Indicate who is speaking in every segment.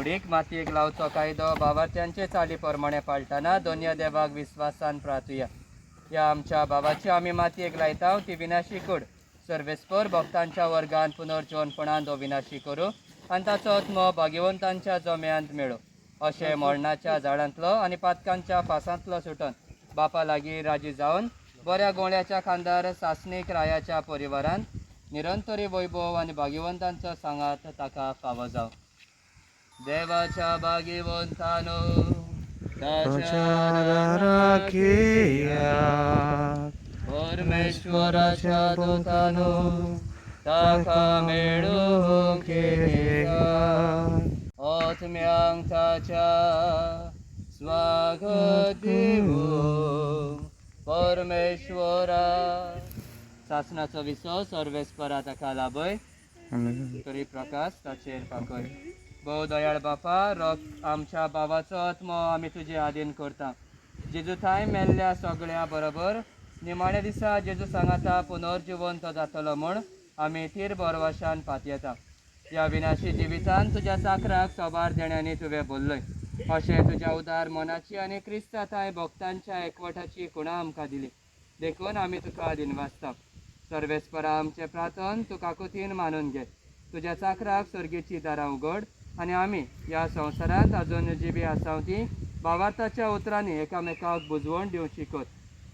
Speaker 1: कुडीक मातयेक लावचो कायदो भावार्थ्यांचे चाली प्रमाणे पाळटाना दोनया देवाक विस्वासान प्रार्थुया. ह्या आमच्या भावाची आमी मातयेक लायता ती विनाशी कूड सर्वेस्पर भक्तांच्या वर्गान पुनर्जीवनपणान तो विनाशी करूं आनी ताचो आत्मो भाग्यवंतांच्या जम्यांत मेळो. अशें मरणाच्या झाडांतलो आनी पातकांच्या फासांतलो सुटून बापा लागीं राजी जावन बऱ्या गोंड्याच्या खांदार सासणीक रायाच्या परिवारान निरंतरी वैभव आनी भाग्यवंतांचो सांगात ताका फावो जावं. देवाच्या भाग्यवंतानो ताच्या
Speaker 2: ताच्या घेयात,
Speaker 1: परमेश्वराच्या दुतानो ताका मेळूंक येयात. आत्म्यांक ताच्या स्वागत दिवं परमेश्वरा. सासणाचो विसो सर्वेस्परा ताका लाभय, तरी प्रकाश ताचेर पाकय. भोव दयाळ बापा, रोग आमच्या बाबाचो आत्मो आमी तुजे आदीन करता. जेजू थांय मेल्ल्या सगळ्या बरोबर निमाण्या दिसा जेजू सांगाता पुनर्जिवंत जातलो म्हूण आमी थीर भरवशान पातयेता. ह्या विनाशी जिवितान तुज्या चाकराक सोबार देण्यांनी तुवें भरलय. अशें तुज्या उदार मनाची आनी क्रिस्ता थांय भक्तांच्या एकवटाची खुणा आमकां दिली, देखून आमी तुका दिनवासता. सर्वेस्परा आमचें प्रार्थन तूं काकुतीन मानून घे. तुज्या चाकराक सर्गेची दारां उगड आनी आमी ह्या संवसारांत अजून जिबी आसाव ती भावार्थाच्या उतरांनी एकामेकाक बुजवण दिवची कर.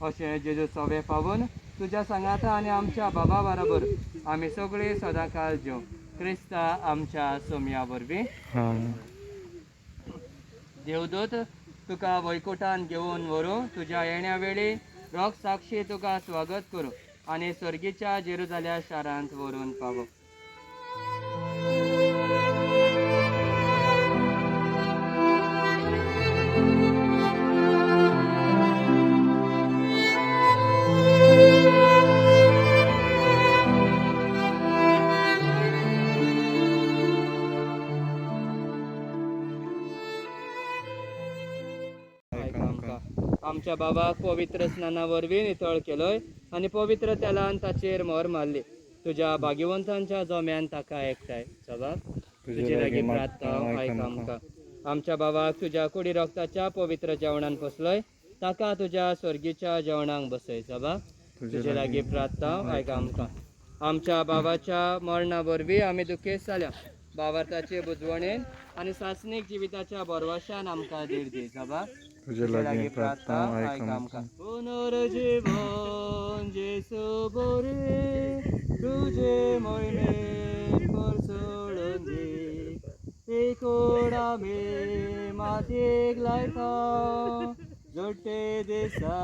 Speaker 1: अशें जेजू सवे पावून तुज्या सांगाता आनी आमच्या बाबा बरोबर आमी सगळीं सदांकाळ जेव क्रिस्ता आमच्या सोमया वरवीं. देवदूत तुका वैकुटान घेवन व्हरूं, तुज्या येण्या वेळी रोग साक्षी तुका स्वागत करूं आनी सर्गीच्या जेरुजाल्या शारांत व्हरून पावो. आमकां आमच्या बाबाक पवित्र स्नाना वरवीं नितळ केलोय आनी पवित्र तेलान ताचेर मोर मारली. तुज्या भाग्यवंतांच्या जम्यान ताका एकठांय. सबाब तुजे लागीं प्रार्थना आयक आमकां. आमच्या बाबाक तुज्या कुडी रक्ताच्या पवित्र जेवणान पोसलोय, ताका तुज्या स्वर्गीच्या जेवणाक बसय. सबाब तुजे लागीं प्रार्थना आयक आमकां. आमच्या बाबाच्या मरणा वरवीं आमी दुखेस्त जाल्या. भावार्थाचे बुजवणेन आनी सासणीक जिविताच्या भरवशान आमकां धीर दी. सबाब
Speaker 2: तुजे लागीं प्रार्थना आयक आमकां.
Speaker 1: पुनर्जीवन जेसू बोरे तुजे मोहिमेन परसोडून दी. ती कूड आमी मातयेक लायता, जोडटे दिसा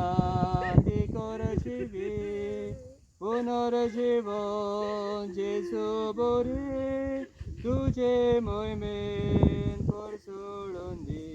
Speaker 1: ती कर जिवी. पुनर्जीवन जेसू बोरे तुजे मोहिमेन परसोडून दी.